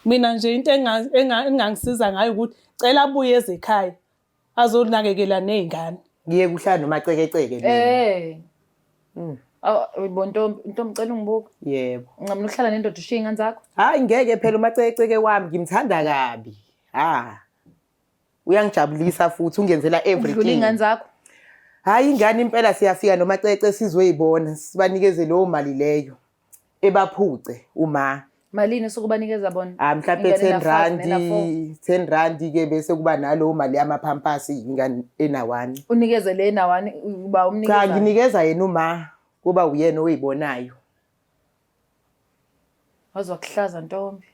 Mina nje into engangisiza ngayo ukuthi cela abuye eze ekhaya azonakekela ney'ngane. Ngiye kuhlala nomacekeceke mina. Eh. Awu bo ntombi, ntombi cela ungibuka. Yebo. Uncamela ukuhlala nendoda ushiye iy'ngane zakho? Hayi ngeke phela umacekeceke wami ngimthanda kabi. Ha. Uyangijabulisa futhi ungenzela Udlula everything. iy'ngane zakho? Hayi ingane impela siyafika nomacece sizoyibona sibanikeze leyo mali leyo. Ebaphuce uma. Malini osuke ubanikeza bona? Ah mhlampe Ingane 10 ena five rand, nena four. 10 rand ke bese kuba nalowo mali yamaphampasi ingane ena 1. Unikeze le na one uba Cha umnikeza. nginikeza yena uma kuba uyena oyibonayo. Waze wakuhlaza ntombi.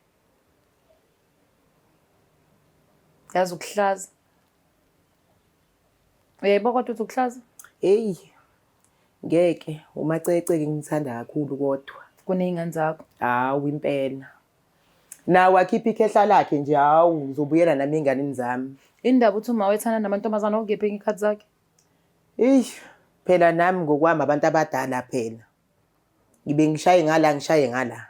Yazi ukuhlaza. Uyayibo kodwa uthi ukuhlaza? Hey ngeke umacece ke ngithanda kakhulu kodwa. Kuney'ngane zakho. Hawu impela. Nawe akhipha ikhehla lakhe nje hawu ngizobuyela nami enganeni zami. Indaba uthi uma wethanda namantombazane okephi ngekhathi zakhe? Eish phela nami ngokwami abantu abadala phela. Ngibe ngishaye ngala ngishaye ngala.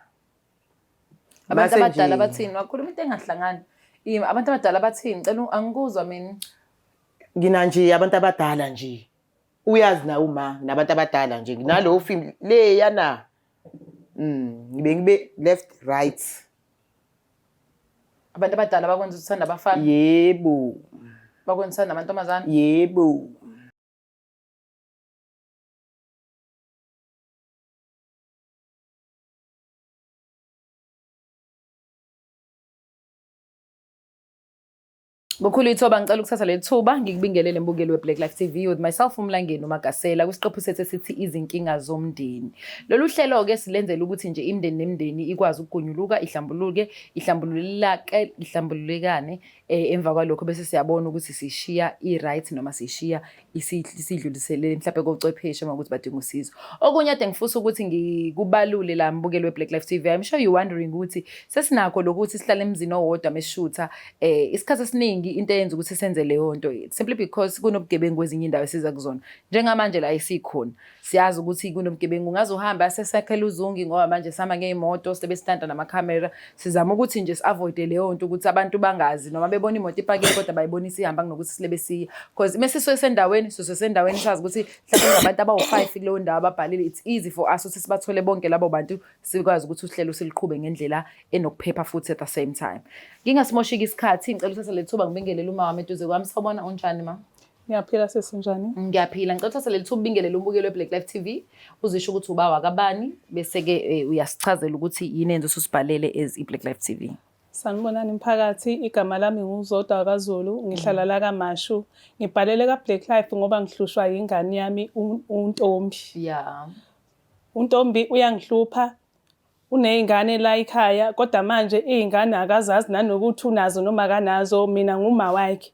Abantu Mase abadala nje- bathini? Wakhuluma into engahlangani. Ima, abantu abadala bathini? Ngicela angikuzwa mina. Ngina nje abantu abadala nje. Uyazi na uma nabantu abadala nje nalowo film le yana. Ngibe ngibe left right. Abantu abadala bakwenza uthanda abafana, Yebo. bakwenza uthanda amantombazane. Yebo. Ngokhulu ithoba ngicela ukuthatha leli thuba ngikubingelele mbukeli we-Black Life TV with myself uMlangeni uMagasela kwisiqephu sethu esithi izinkinga zomndeni. Lolu hlelo-ke silenzela ukuthi nje imindeni nemindeni ikwazi ukugunyuluka ihlambuluke ihlambululake ihlambululekane eh, emva kwalokho bese siyabona ukuthi sishiya i-right noma sishiya isidlulisele mhlawumbe kocwepheshe uma ukuthi badinga usizo. Okunye ade ngifisa ukuthi ngikubalule la mbukeli we-Black Life TV, I'm sure you wondering ukuthi sesinakho lokuthi sihlale emzini owodwa mesishutha eh isikhathi esiningi into eyenza ukuthi senze leyo nto simply because kunobugebengu kwezinye indawo esiza kuzona. Njengamanje la esikhona siyazi ukuthi kunobugebengu ungaze uhambe asesakhela uzungi ngoba manje sihamba ngey'moto sebe sitanta namakhamera sizama ukuthi nje si-avoide leyo nto ukuthi abantu bangazi noma bebona imoto ipakile kodwa bayibona isihamba kunokuthi silebe siya because uma sisuke sendaweni sisuke sendaweni sazi ukuthi mhlawumbe kunabantu abawu-five kuleyo ndawo ababhalile it's easy for us ukuthi sibathole bonke labo bantu sikwazi ukuthi uhlelo siliqhube ngendlela enokuphepha futhi at the same time ngingasimoshiki isikhathi ngicela uthathe le thuba ngibingelele uma wami eduze kwami sawubona unjani ma Ngiyaphila sisi njani? Ngiyaphila. Ngicela uthathe leli thuba ubingelele umbukeli weBlack Life TV uzisho ukuthi uba wakabani bese-ke eh, uyasichazela ukuthi yini enza ususibhalele as iBlack Life TV. Sanibonani mphakathi, igama lami nguZodwa kaZulu, ngihlala la kaMashu. Ngibhalele ka-Black Life ngoba ngihlushwa yingane yami uNtombi. Yeah. UNtombi uyangihlupha, Uney'ngane la ekhaya kodwa manje iy'ngane akazazi nanokuthi unazo noma akanazo mina nguma wakhe.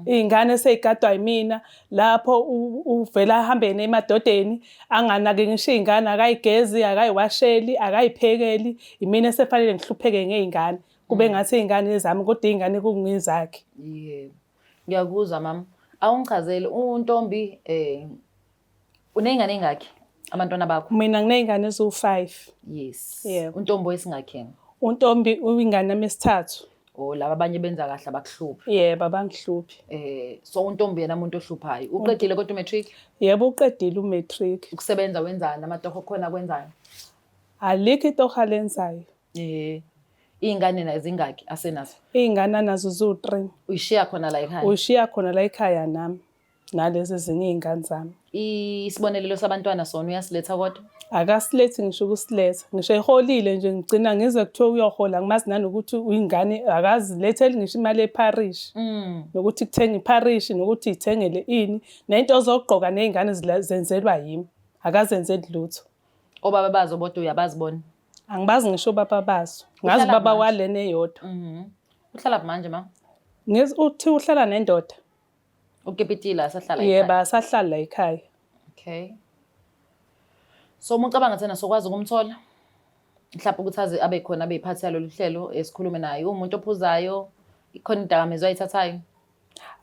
Iy'ngane sey'gadwa yimina lapho uvela ahambe emadodeni anganaki ngisho iy'ngane akayigezi, akayiwasheli, akayiphekeli. Imina esefanele ngihlupheke ngey'ngane kube ngathi iy'ngane ezami kodwa iy'ngane kungezakhe. Yebo. Ngiyakuzwa mama. Awungichazele uNtombi eh Uney'ngane ey'ngakhi abantwana bakho? Mina nginey'ngane eziwu-five. Yes. Yebo. Untombi wesingakhi yena? Untombi uyingane yami yesithathu. Oh laba abanye benza kahle abakuhluphi. Yebo, abangihluphi. Eh so untombi yena umuntu ohluphayo. Uqedile kodwa umatric? Yebo, uqedile umatric. Ukusebenza wenzani? Amatoho khona kwenzani? Alikho itoho alenzayo. Eh iy'ngane nazo zingaki asenazo? Iy'ngane anazo ziwu-three. Uyishiya khona la ekhaya? Uyishiya khona la ekhaya nami. Nalezi ezinye iy'ngane zami. Isibonelelo sabantwana sona uyasiletha kodwa? Akasilethi ngisho ukusiletha. Ngisho eholile nje ngigcina ngizwe kuthiwa uyohola ngimazi nanokuthi uyingane akaziletheli ngisho imali epharishi. Nokuthi kuthenga ipharishi nokuthi ithengele ini. Nento ozogqoka ney'ngane zenzelwa yimi. Akazenzeli lutho. Obaba bazo bodwa uyabazi bona? Angibazi ngisho obaba bazo. Ngazi Uhlala ubaba manje? walena eyodwa. Uhlala manje ma? Uthi uhlala nendoda. Ukipitile asahlala Yebo, asahlala la ekhaya. Okay. So uma ucabanga thina sokwazi ukumthola mhlawumbe ukuthi aze abe khona abe yiphathi yalolu hlelo esikhulume naye uwumuntu ophuzayo ikhona idakamizwa ayithathayo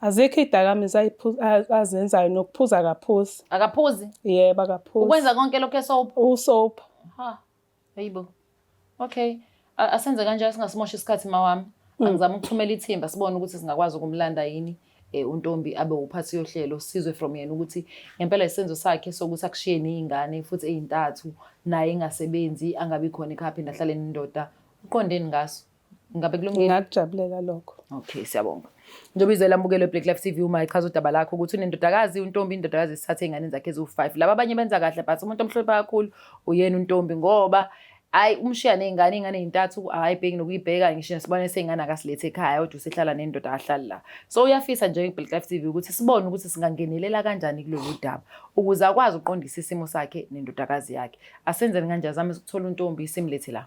Azikho idakamizwa azenzayo nokuphuza akaphuzi. Akaphuzi? Yebo, akaphuzi. Ukwenza konke lokho esoap? Usoap. Ha. Hayibo. Okay. Asenze kanjalo singasimosha isikhathi mawami. Angizama ukuthumela ithimba sibone ukuthi singakwazi ukumlanda yini uNtombi abe uphathi yohlelo sizwe from yena ukuthi ngempela isenzo sakhe sokuthi akushiye ney'ngane futhi ey'ntathu naye engasebenzi angabi khona ekhaya aphinde ahlale nendoda uqondeni ngaso. Ngabe kulungile? Ngingakujabulela lokho. Okay, siyabonga. Njengoba izwe lamukelwe Black Life TV uma ichaza udaba lakho ukuthi unendodakazi uNtombi indodakazi isithathe iy'ngane zakhe eziwu-5. Laba abanye benza kahle but umuntu omhlonipha kakhulu uyena uNtombi ngoba hayi umshiya ney'ngane iy'ngane ey'ntathu akayibheki nokuyibheka ngisho nesibone sey'ngane akasilethe ekhaya kodwa usehlala nendoda akahlali la. So uyafisa nje Black Life TV ukuthi sibone ukuthi singangenelela kanjani kulolu daba ukuze akwazi ukuqondisa isimo sakhe nendodakazi yakhe. Asenzeni kanjani azame ukuthola uNtombi simlethe la.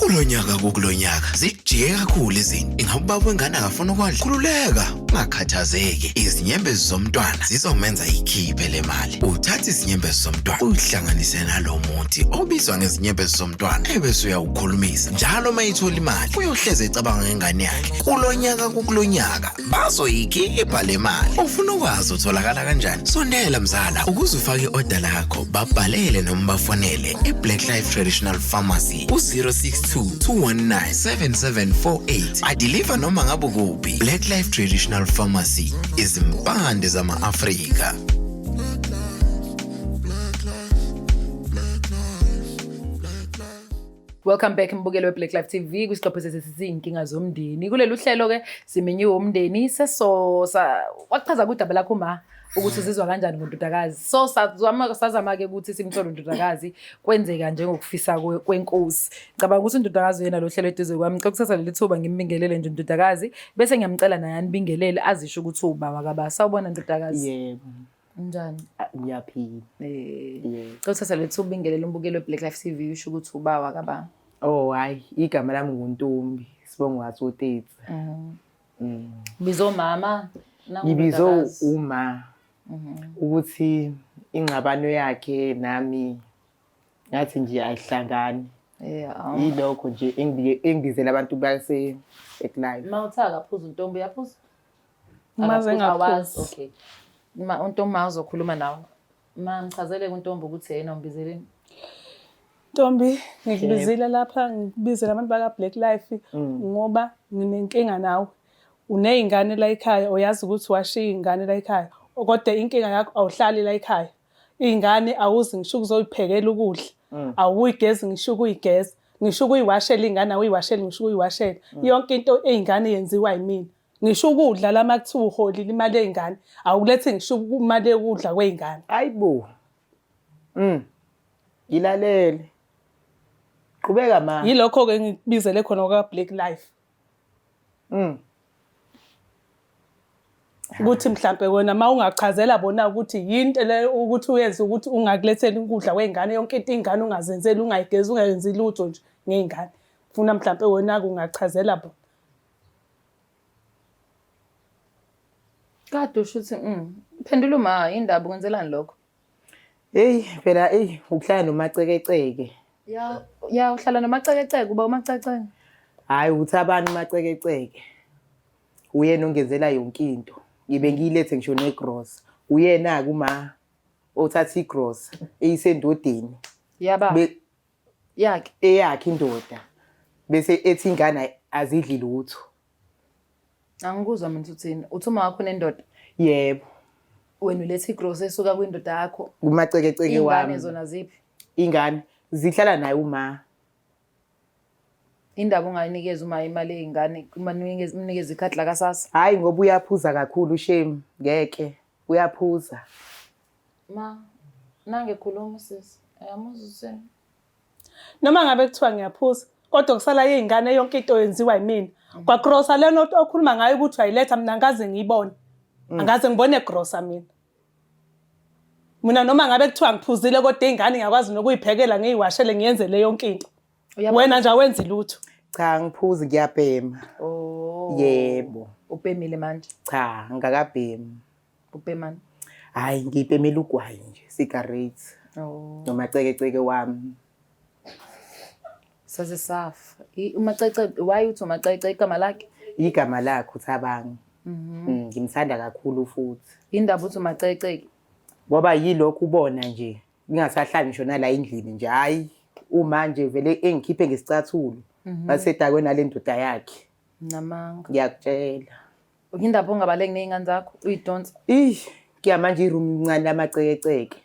Kulo nyaka kukulo nyaka zijike kakhulu izinto. Ingabe ubaba wengane akafuna ukondla? Khululeka, ungakhathazeki. Izinyembezi zomntwana zizomenza ikhiphe le mali. Uthatha izinyembezi zomntwana uyihlanganise nalo muthi obizwa ngezinyembezi zomntwana ebese uyawukhulumisa. Njalo uma ethola imali uyohleze ecabanga ngengane yakhe. Kulo nyaka kukulo nyaka bazoyikhipha le mali. Ufuna ukwazi utholakala kanjani? Sondela mzala ukuze ufake i-oda lakho, babhalele noma bafonele e-Black Life Traditional Pharmacy ku-062 219 7748. Badiliva noma ngabe kuphi. Black Life Traditional Pharmacy, izimpande zama-Afrika. Welcome back mbukelo weBlack Life TV kwisiqephu sesithi inkinga zomndeni. Kulelu hlelo ke simenyiwe umndeni seso wachaza kudaba lakho ma ukuthi uzizwa kanjani ngondodakazi. So sazama sazama ke ukuthi simthole undodakazi kwenzeka njengokufisa kwenkosi. Ngicabanga ukuthi undodakazi uyena lo hlelo eduze kwami. Ngicela ukuthatha leli thuba ngimbingelele nje undodakazi bese ngiyamcela naye anibingelele azisho ukuthi uwubaba kababa. Sawubona ndodakazi. Yebo. Unjani? Ah, Ngiyaphila. Eh. Cela uthatha lethu ubingelele umbukeli weBlack Life TV usho ukuthi ubawa kababa. Oh hayi, igama lami nguNtombi, sibongo wasoTetsi. Bizo mama. Ngibizo uma ukuthi ingxabano yakhe nami ngathi nje ayihlangani. Yeah. Yilokho nje engibizela abantu base Black Life. Mawuthi akaphuza uNtombi uyaphuza? Uma Akaphuzi, awazi. zengaphuzi. Okay. Ma uNtombi ma uzokhuluma nawe. Ma ngichazele kuNtombi ukuthi yena umbizeleni. Ntombi, ngikubizile lapha, ngikubizele abantu baka-Black Life ngoba nginenkinga nawe. Uney'ngane la ekhaya, uyazi ukuthi washiya iy'ngane la ekhaya, kodwa inkinga yakho awuhlali la ekhaya. Iy'ngane awuzi ngisho ukuzoyiphekela ukudla, awuyigezi ngisho ukuyigeza, ngisho ukuyiwashela iy'ngane awuyiwasheli ngisho ukuyiwashela. Yonke into ey'ngane yenziwa yimina. Ngisho ukudla la uma kuthiwa uholile imali yey'ngane, awukulethi ngisho imali yokudla kwey'ngane. Hayibo. Ngilalele. Qhubeka ma. Yilokho-ke engikubizele khona kwa-Black Life. Ukuthi mhlampe wena uma ungachazela bona ukuthi yinto le ukuthi uyenze ukuthi ungakuletheli ukudla kwey'ngane yonke into iy'ngane ungazenzeli ungayigezi ungayenzi lutho nje ngey'ngane. Funa mhlampe wena-ke ungachazela bona. Kade usho ukuthi phendula uma indaba ukwenzelani lokho? Hey phela hey ukuhlala nomacekeceke. Ya ya uhlala nomacekeceke uba umacekeceke. Hayi uthi abantu umacekeceke. Uyena ongenzela yonke into. Ngibe ngiyilethe ngisho negrosa. Uyena ke uma othatha igrosa eyisendodeni. Yaba. Yakhe. Eyakhe indoda. Bese ethi ingane azidli lutho. Angikuzwa mina uthini. Uthi uma wakho unendoda? Yebo. Wena uletha igrosa esuka kwindoda yakho. Kumacekeceke wami. Ingane zona ziphi? Ingane zihlala naye uma. Indaba ungayinikeza uma imali yey'ngane, uma umnikeza ikhadi lakaSASSA. Hhayi ngoba uyaphuza kakhulu shame, ngeke. Uyaphuza. Ma, nange khuluma sisi. Uyamuzwa uthini? Noma ngabe kuthiwa ngiyaphuza, kodwa kusala iy'ngane yonke into yenziwa yimina. Kwagrosa lena okhuluma ngayo ukuthi uyayiletha mina angikaze ngiyibone. Angikaze ngibone grosa mina. Mina noma ngabe kuthiwa ngiphuzile kodwa iy'ngane ngiyakwazi nokuyiphekela ngiyiwashele ngiyenzele yonke into. Wena nje awenzi lutho. Cha ngiphuzi ngiyabhema. Oh. Yebo. Ubhemile manje? Cha, ngingakabhemi. Ubhemani? Hayi ngibhemela ugwayi nje, cigarette. Oh. Nomacekeceke wami. Saze safa. Umacece why uthi umacece igama lakhe? Igama lakhe uThabang. Ngimthanda kakhulu futhi. Indaba uthi umacece. Ngoba yilokhu ubona nje ngingasahlali ngisho nala endlini nje hhayi uma nje vele engikhiphe ngesicathulo basedakwe nale ndoda yakhe. Namanga. Ngiyakutshela. Indaba ongabaleki ney'ngane zakho uyidonsa. Ih, kuya manje iroom incane lamacekeceke.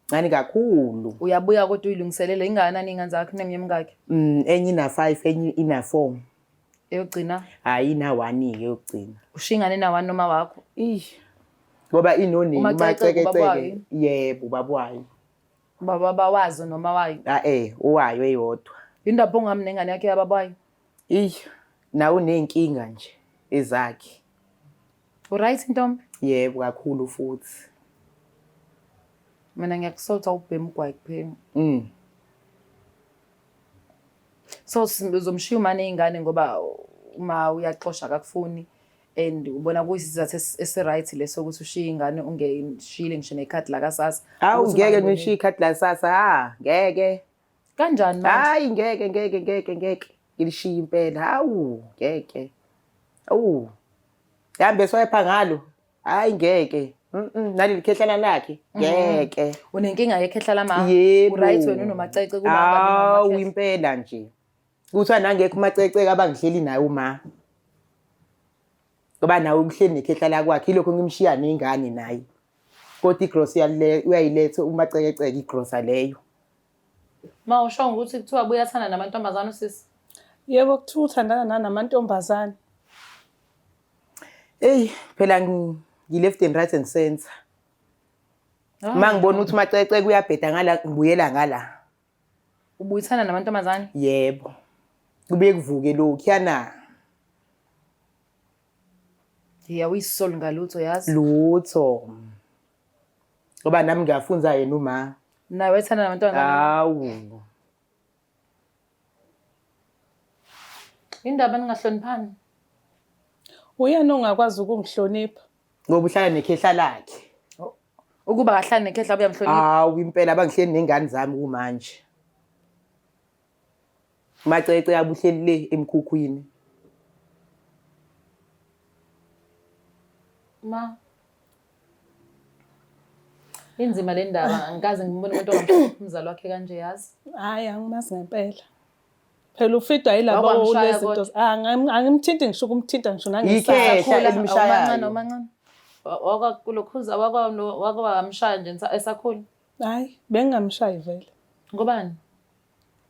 Ncane kakhulu. Uyabuya kodwa uyilungiselele ingakanani iy'ngane zakho neminyaka emingaki? Enye ina 5 enye ina 4. Eyokugcina? Hayi ina 1 ke yokugcina. Ushiya ingane ena 1 noma wakho? Ih. Ngoba inonini Umacekeceke ubaba wayo umacekeceke. yini? Yebo, ubaba wayo. Baba bawazo noma wayo? Ah eh, owayo eyodwa. Indaba ongami nengane yakhe yababa wayo? Ih, nawe uney'nkinga nje ezakhe. Uright ntombi? Yebo kakhulu futhi. Mina ngiyakusola ubhema ugwayi kuphela. So uzomshiya uma ney'ngane ngoba uma uyaxosha akakufuni and ubona kuyisizathu esi-right leso ukuthi ushiye ingane ungeshiyile ngisho nekhadi lakaSASSA. Hawu Ukuthi ngeke ungangiboneli. ngishiye ikhadi laSASSA, ha ngeke. Kanjani manje? Hayi ngeke ngeke ngeke ngeke. Ngilishiye impela. Hawu ngeke. Awu. Hambe swayipha ngalo. Hayi ngeke. Naleli khehlana lakhe ngeke. Unenkinga yekhehla lama. Yebo. Uright wena unomacece kuba angabi Hawu nomakhehla. impela nje. Kuthiwa nangekho umacece abangihleli naye uma. Ngoba nawe uhleli nekhehla lakwakhe ilokho ngimshiya nengane naye. Kodwa igrosa uyayiletha umacekeceke igrosa leyo. Ma usho ukuthi kuthiwa buyathanda namantombazane usisi? Yebo kuthiwa uthandana nanamantombazane. Eyi phela ngi-left and right and center. Uma ngibona ukuthi umaceceke uyabheda ngala ngibuyela ngala. Ubuyithanda namantombazane? Yebo. Kubuye kuvuke lokhuyana. Yeah, uyisoli ngalutho yazi. Lutho. Ngoba nami ngiyafunza yena uma. Nawe wethanda namantombazane? Hawu. Indaba ningahloniphani? Uyena ongakwazi ukungihlonipha. Ngoba uhlala nekhehla lakhe. Ukuba kahlali nekhehla uyamhlonipha. Hawu impela abangihleli nengane zami kumanje. Macece abuhleli le emkhukhwini. Ma. Inzima le ndaba, angikaze ngibone umuntu ongamhloniphi umzali wakhe kanje yazi. Hhayi angimazi ngempela. Phela ufidwa yilabo Wakwamshaya lezinto. kodwa. Angimthinti ngisho ukumthinta ngisho nangesandla. Yikhehla Sakhula, elimshayayo. awumancane awumancane. Wakwalokhuza wakwamshaya nje esakhula. Hhayi bengingamshayi vele. Ngobani?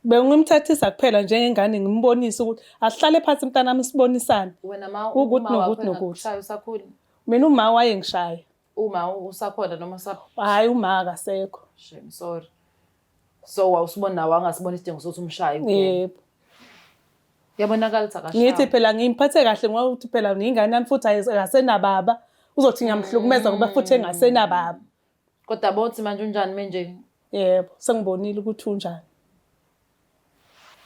Bengimthathisa kuphela njengengane ngimbonise ukuthi asihlale phansi mntanami sibonisane. Wena ma Ukuthi uma wakho nokuthi nokuthi. engakushaya usakhula. Mina uma wayengishaya. Uma usakhona noma usapha. Hhayi uma akasekho. Shame, sorry. So wawusibona nawe angasibona isidingo sokuthi umshaye. Yebo. Yabonakala ukuthi akashawa. Ngithi phela ngimphathe kahle ngoba uthi phela ngiyingane yami futhi akasenababa. Uzothi ngiyamhlukumeza ngoba futhi engasenababa. Kodwa bothi manje unjani manje? Yebo, sengibonile ukuthi unjani.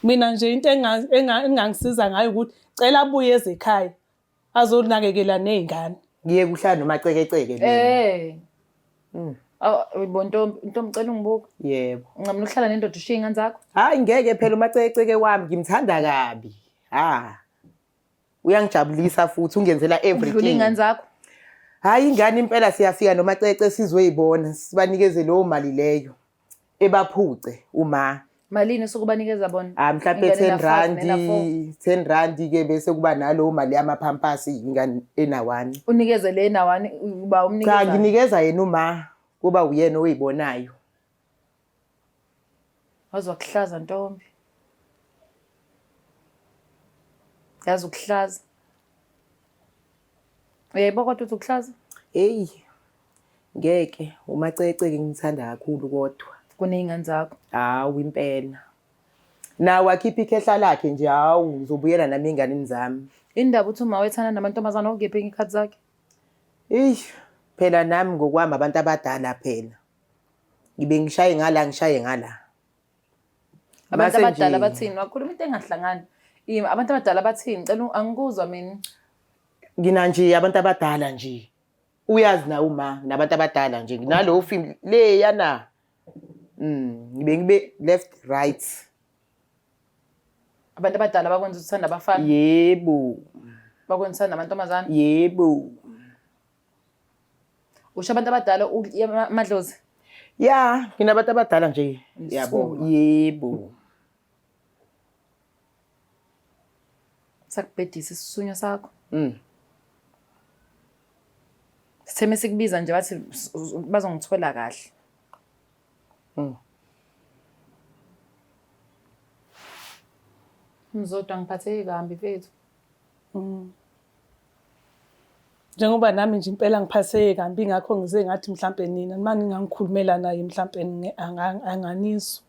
Mina nje into engangisiza ngayo ukuthi cela abuye eze ekhaya azonakekela ney'ngane. Ngiye kuhlala nomacekeceke mina. Eh. Awu bontombi, ntombi cela ungibuka. Yebo. Uncamela ukuhlala nendoda ushiye iy'ngane zakho? Hayi ngeke phela umacekeceke wami ngimthanda kabi. Ha. Uyangijabulisa futhi ungenzela Udlula everything. iy'ngane zakho? Hayi ingane impela siyafika nomacece sizoyibona sibanikeze leyo mali leyo. Ebaphuce uma. Malini osuke ubanikeza bona? Ah mhlampe Ingane 10 ena five rand, nena four. 10 rand ke bese kuba nalowo mali yamaphampasi ingane ena 1. Unikeze le na 1 uba umnikeza. Cha nginikeza yena uma kuba uyena oyibonayo. Waze wakuhlaza ntombi. Yazi ukuhlaza. Uyayibo kodwa uthi ukuhlaza? Hey. Ngeke umacece ngimthanda kakhulu kodwa. Kuney'ngane zakho. Hawu impela. Nawe akhipha ikhehla lakhe nje hawu ngizobuyela nami enganeni zami. Indaba uthi uma wethanda namantombazane okephi ngekhathi zakhe? Eish phela nami ngokwami abantu abadala phela. Ngibe ngishaye ngala ngishaye ngala. Abantu Mase abadala nje- bathini? Wakhuluma into engahlangani. Abantu abadala bathini? Ngicela angikuzwa mina. Ngina nje abantu abadala nje. Uyazi na uma nabantu abadala nje nginalowo film le yana. Ngibe ngibe left right. Abantu abadala bakwenza uthanda abafana. Yebo. Bakwenza uthanda amantombazane. Yebo. Usho abantu abadala amadlozi? Ya, nginabantu abadala nje. Yabo, yebo. Sakubhedisa isisunya sakho. Sitheme sikubiza nje bathi bazongithola kahle. Mzodwa ngiphatheke kambi mfethu. Njengoba nami nje impela ngiphatheke kambi ngakho ngize ngathi mhlampe nina uma ningangikhulumela naye mhlampe anganizwa.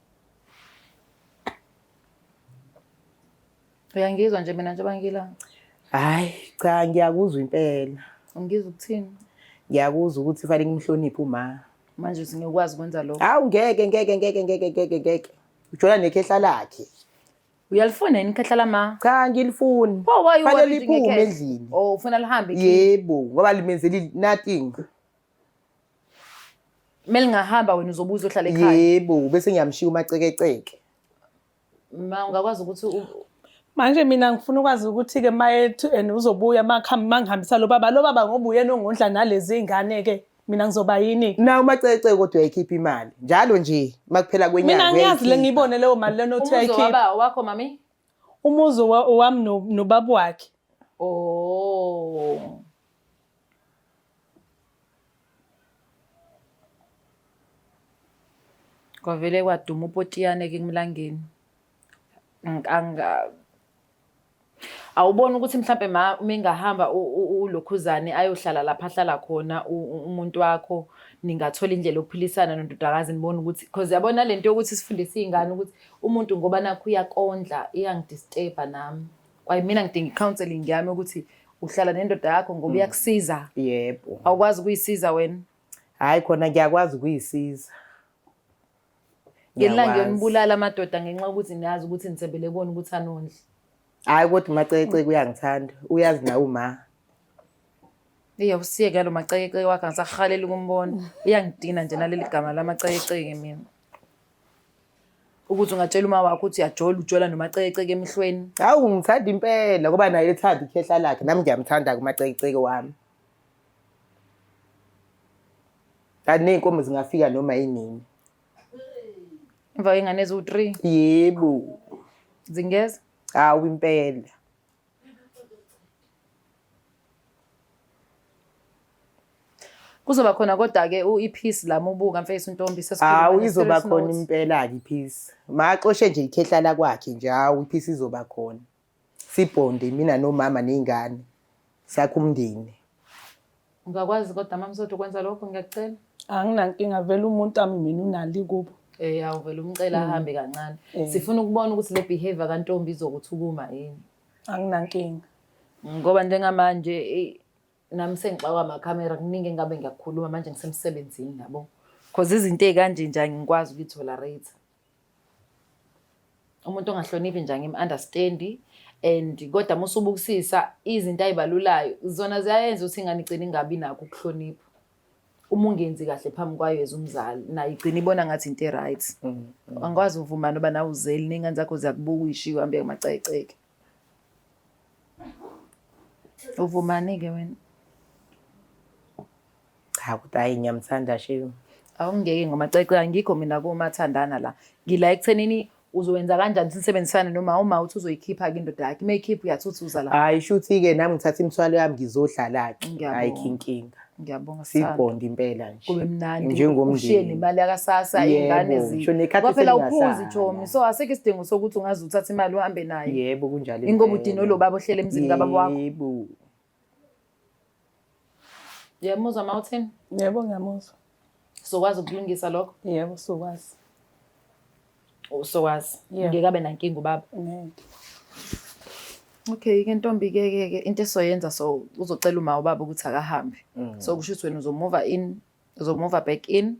Uyangizwa nje mina njengoba ngila. Hayi cha ngiyakuzwa impela. Ungizwa ukuthini? Ngiyakuzwa ukuthi fanele ngimhloniphe uma. Manje singekwazi ukwenza lokho. Hawu ngeke ngeke ngeke ngeke ngeke ngeke. Ujola nekhehla lakhe. Uyalifuna yini ikhehla lama? Cha ngilifuni. Oh, why you Fanele worried liphume ngekhehla? endlini. Oh, ufuna lihambe kini. Yebo, ngoba limenzeli nothing. Melingahamba wena uzobuza uzohlala ekhaya. Yebo, bese ngiyamshiya umacekeceke. Ma ungakwazi ukuthi Manje mina ngifuna ukwazi ukuthi-ke mayethi and uzobuya mangihambisa lo baba, lo baba ngoba uyena ongondla nalezi ngane-ke mina ngizoba yini? Na umacekeceke kodwa uyayikhipha imali. Njalo nje makuphela kwenyanga. Mina angiyazi le uyayikhipha. ngiyibone leyo mali lena othi umuzi uyayikhipha. waba wakho mami? Umuzi owami nobaba wakhe. Oh. Kwavele kwaduma upotiyane ke kumlangeni. Awuboni ukuthi mhlampe ma uma engahamba ulokhuzane ayohlala lapha ahlala khona umuntu wakho ningathola indlela yokuphilisana nondodakazi nibone ukuthi because yabona lento yokuthi sifundise iy'ngane ukuthi umuntu ngoba nakhu uyakondla iyangidisturba nami. Kwaye mina ngidinga i-counselling yami ukuthi uhlala nendoda yakho ngoba iyakusiza. Yebo. Awukwazi ukuyisiza wena. Hayi khona ngiyakwazi ukuyisiza. Ngelilanga Ngiyakwazi. ngiyonibulala amadoda ngenxa yokuthi niyazi ukuthi nithembele kuwona ukuthi anondle. Hayi kodwa umacekeceke uyangithanda. Uyazi nawe uma. Eyi awusiyeke yalo macekeceke wakhe angisahaleli ukumbona. Uyangidina nje naleli gama lamacekeceke mina. Ukuthi ungatshela uma wakho ukuthi uyajola ujola nomacekeceke emehlweni. Hawu ngithanda impela ngoba naye ethanda ikhehla lakhe nami ngiyamthanda kumacekeceke wami. Kanti ney'nkomo zingafika noma yinini. Emva kwey'ngane eziwu-3 Yebo. zingeza. Hawu impela. Kuzoba khona kodwa-ke i-peace la mubuka mfethu ntombi sesikhuluma Hawu nge izoba serious khona note. impela-ke iphisi. Maxoshe nje ikhehla lakwakhe nje hawu iphisi izoba khona. Sibhonde mina nomama ney'ngane. Sakhe umndeni. Ungakwazi kodwa mamsotho ukwenza lokho ngiyakucela. Anginankinga vele umuntu ami mina unalo ikubo. Eh awuvele umcela ahambe kancane. Sifuna ukubona ukuthi le behavior kaNtombi izokuthukuma yini. Anginankinga. Ngoba njengamanje nami sengixakwa amakhamera kuningi engabe ngiyakukhuluma manje ngisemsebenzini yabo. Cause izinto ey'kanje nje angikwazi ukuyitolerate. Umuntu ongahloniphi nje angim-understand and kodwa uma usubukisisa izinto ay'balulayo zona ziyayenza ukuthi ingane igcine ingabi nakho ukuhlonipha. Uma ungenzi kahle phambi kwayo as umzali nayo igcine ibona ngathi into e-right. Angikwazi uvuma noba nawe uzeli ney'ngane zakho ziyakubuka uyishiye uhambe ngamacekeceke. Uvumani-ke wena? Cha kodwa hayi ngiyamthanda shame. Awungeke ngomacece angikho mina komathandana la. Ngila ekuthenini uzowenza kanjani sinisebenzisane noma uma uthi uzoyikhipha-ke indoda yakhe. Uma ikhipha uyathuthuza la. Hayi shuthi-ke nami ngithatha imithwalo yami ngizohlala-ke. Ngiyabonga. Ayikho inkinga. Ngiyabonga sithando. Sibhonde impela nje. Kube mnandi. Njengomndeni. Ushiye nemali yakasasa Yebo, iy'ngane ngisho nekhathi Ngoba phela uphuzi selingasala. chomi. So asikho isidingo sokuthi ungaze uthathe imali uhambe nayo. Yebo kunjalo Ingoba impela. udinwe lo baba ohleli emzini kababa wakho. Yebo. Uyamuzwa ma uthini? Yebo ngiyamuzwa. Sokwazi ukulungisa lokho? Yebo sokwazi. Usokwazi. Yeah. Ngeke abe nankinga ubaba. Ngeke. Okay, ke ntombi ke ke ke into esoyenza so uzocela uma ubaba ukuthi akahambe. So kusho ukuthi wena uzomuva in uzomuva back in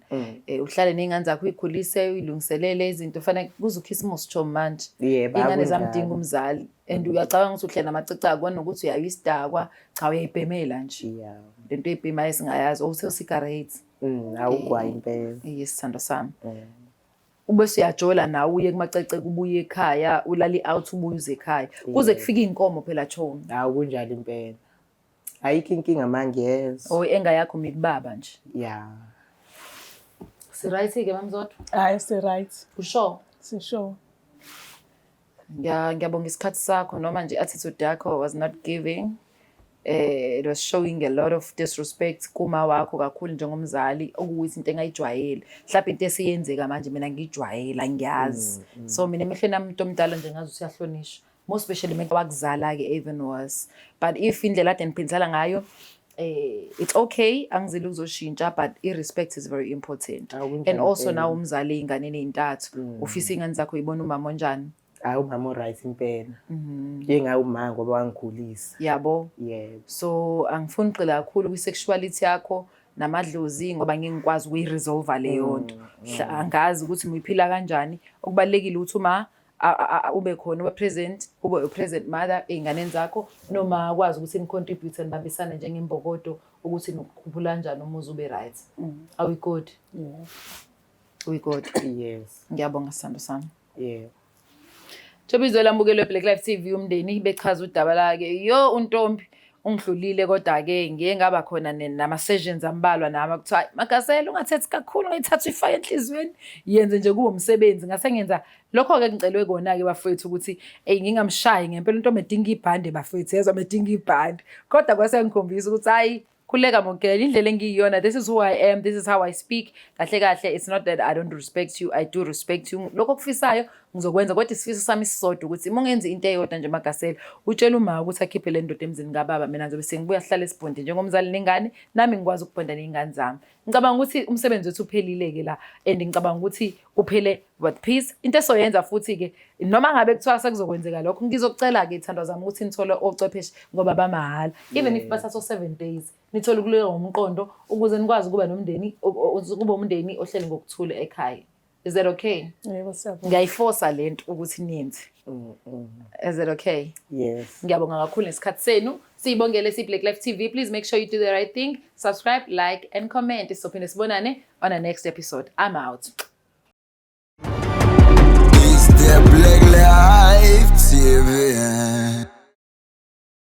uhlale ney'ngane zakho uyikhulise uyilungiselele izinto fanele kuze ukhisimusi tsho manje. Yebo, Iy'ngane akunjalo. zamdinga umzali and uyacabanga ukuthi uhleli namacici akho nokuthi uyaywa isidakwa cha uyayibhemela nje. Yeah. Lento oyibhemayo esingayazi owuthe usigarethi. Awugwayi impela. Yes sithandwa sami. Ubese uyajola nawe uye kumacece ubuye ekhaya ulale out ubuye uze ekhaya. Kuze kufike inkomo phela chomi. Hawu kunjalo impela. Ayikho inkinga mangiyezwa. Oh, i-anger yakho mikubaba nje. Ya. Si-right-ke mamzodwa? Hhayi, si-right. Usure? Sisure. Ngiyabonga isikhathi sakho, noma nje attitude yakho was not giving. It was showing a lot of disrespect kuma wakho kakhulu njengomzali, okuwukuthi into engayijwayele. Mhlawumbe into esiyenzeka manje mina ngiyijwayele, angiyazi. So mina emehlweni ami umuntu omdala nje ngazi ukuthi uyahlonishwa. More especially uma wakuzala-ke, even worse. But if indlela ade niphindisela ngayo, it's okay, angizile ukuzoshintsha, but i-respect is very important. Awu, kunjalo And also impela. Nawe umzali ey'nganeni ey'ntathu, ufisa iy'ngane zakho uyibona umama onjani? Hayi, umama o-right impela. Njengaye uma ngoba wangikhulisa. Yabo. Yebo. So angifuni ukugxila kakhulu kwi-sexuality yakho namadlozi ngoba ngeke ngikwazi ukuyi-resolve leyo nto. Angazi ukuthi muyiphila kanjani. Okubalulekile ukuthi uma ube khona, ube present, ube present mother ey'nganeni zakho, noma akwazi ukuthi ni-contribute, nibambisane njengembokodo ukuthi nokukhuphula kanjani umuzi ube right. Are we good? Yeah. We good? Yes. Ngiyabonga, sithando sami. Yebo. Njengoba lamukelo Black Life TV, umndeni bechaza udaba lake. Yo, untombi ungihlulile, kodwa-ke ngiye ngaba khona nama-sessions ambalwa nami, kuthiwa, "Hayi, Magasela, ungathethi kakhulu, ungayithatha uyifake enhliziyweni, yenze nje kube umsebenzi." Ngase ngenza lokho-ke ngicelwe kona-ke bafowethu ukuthi eyi, ngingamshayi ngempela untombi, edinga ibhande bafowethu, yezwa, bedinga ibhande, kodwa kwase ngikhombisa ukuthi hhayi, khululeka Mokela, indlela engiyiyona, this is who I am, this is how I speak. Kahle kahle, it's not that I don't respect you, I do respect you. Lokho okufisayo ngizokwenza, kodwa isifiso sami sisodwa ukuthi uma ungenza into eyodwa nje Magasela, utshele uma ukuthi akhiphe le ndoda emzini kababa, mina ngizobe sengibuya sihlale sibhonde njengomzali nengane, nami ngikwazi ukubhonda ney'ngane zami. Ngicabanga ukuthi umsebenzi wethu uphelile-ke la, and ngicabanga ukuthi uphele with peace. Into esoyenza futhi-ke, noma ngabe kuthiwa sekuzokwenzeka lokho, ngizokucela-ke ithandwa zami ukuthi nithole ocwepheshe ngoba bamahhala, even if bathatha o-7 days, nithole ukululeka ngomqondo ukuze nikwazi ukuba nomndeni, kube umndeni ohleli ngokuthula ekhaya. Is that okay? Yebo, siyabonga. Ngiyayifosa lento ukuthi niyenze. Is it okay? Yes. Ngiyabonga kakhulu ngesikhathi senu. Siyibongele si-Black Life TV. Please make sure you do the right thing, subscribe, like and comment. Sizophinde sibonane on our next episode. I'm out.